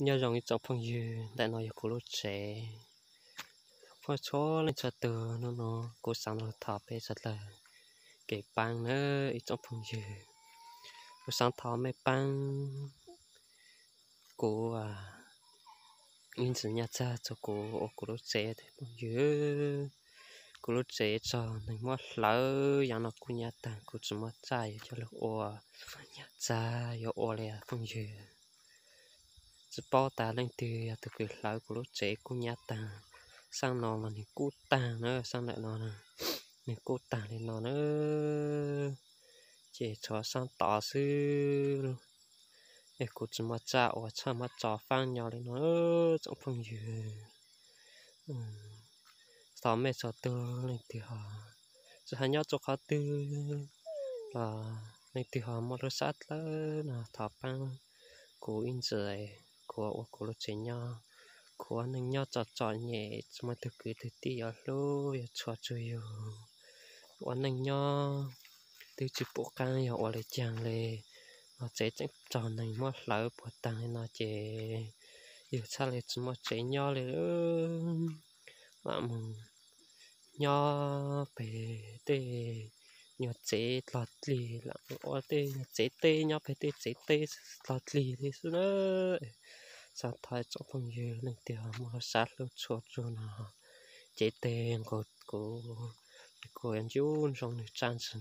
Nyob zoo ib tsoom phooj ywg, ntawm no yog kuv lub tsev. Phooj txhua leej txhua tus, hnub no kuv xaav los thov peb sawv daws kev paab nawb ib tsoom phooj ywg. Kuv xaav thov mej paab kuv ib ntsis nyaj txag rua kuv ua kuv lub tsev phooj ywg. Kuv lub tsev raug neeg muab hlawv, yav no kuj nyab taag, kuv tsis muaj tsaj yuav coj lug ua, nyaj txag yuav ua li phooj ywg. Tsis paub tas leej twg yog tug kws hlawv kuv lub tsev kuj nyab taag. Xaab no mas nwg kub taag na, xaab ntawm no nwg kub taag li no na. Ces tshuav xaab tod xwb, es kuv tsis muaj tsaj ua tshaj muab tso faab nyo li no tsoom phooj ywg. Thov mej txhua tug leej twg ho tsis has nyob rua qhov twg los leej twg ho muaj lub sab dlawb no thov paab kuv ib ntsis, kuv ua kuv lub tsev nyob. Kuv ua neej nyob txom txom nyem, tsis muaj tug kwv tug tij yuav hlub yuav tshua txug yug. Ua neej nyob twb tsis pum qaab yog ua le caag le, los tsev tseem raug neeg muab hlawv puag taag li no ces yug txhaj le tsis muaj tsev nyob le. Lam mus nyob peg tej nyuag tsev dlog dlig, lam mus ua tej nyuag tsev teb nyob peg tej tsev teb dlog dlig li xwb na. Xaav thov tsoom phooj ywg leej twg ho muaj lub sab hlub tshua txug no, cev teg nqug kuv, kuv yuav ncu ntsoov nwg tsaj ntsis.